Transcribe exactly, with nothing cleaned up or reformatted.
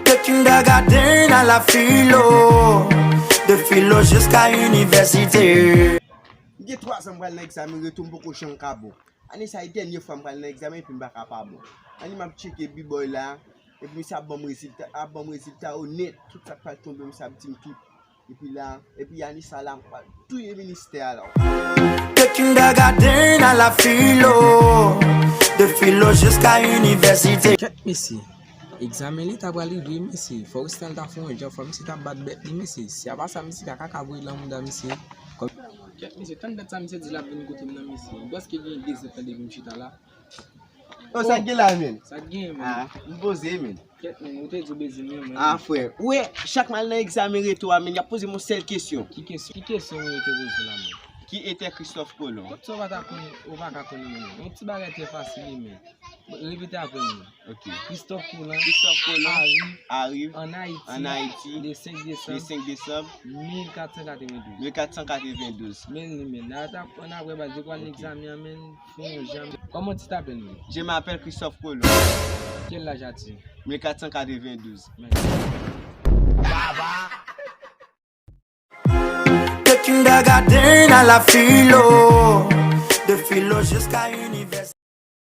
De kindergarten à la philo, de philo jusqu'à université. M gen twa zan m pral nan egzamen reto, m poko janm ka bon. Ane sa e dènye fwa m pral nan egzamen epi m pa ka pa bon. Ane m ap tcheke bibòy la, epi misye ap ban m rezilta, ap ban m rezilta yo nèt, tout sa k pral tonbe misye ap di m tout. Epi la, epi ane sa la m pral touye ministè a la. De kindergarten à la philo, de philo jusqu'à université. Kèt mesye, egzamen leta pral rive mesye, fò Wesnel ta fè yon djòb, fò misye ta bat bèt li mesye, si a pa sa misye ka kaka voye lan mouda misye. Kèt mesye, tann dat sa misye di l ap vin kote m nan mesye, m prèske gen de zèdtan depi m chita la. Oh, sa k gen la menm? Sa k gen menm? Ah, m poze menm. Kèt menm, ou te di w bezwen mwen. Ah, frè, ou wè, chak m al nan egzamen reto a menm, y ap poze m yon sèl kesyon. Ki kesyon, ki kesyon ou te poze la menm? Ki etè Christophe Colomb? Kot sa w pa ta konnen, ou pa ka konnen menm? Yon ti bagay trè fasil li menm. Repete apre m. Ok. Christophe Colomb. Christophe Colomb Arive arive an Ayiti. An Ayiti Le senk le desanm. senk desanm Mil kat san katrevendouz. mil kat san katrevendouz. Men li menm. Nan ap aprann apre baz yo pral egzamen an men fè yon jan. Kòman ti t apèl menm? Je m'appelle Christophe Colomb. Kèl laj a ti? mil kat san katrevendouz. Mèsi. De kindergarten à la philo, de philo jusqu'à université.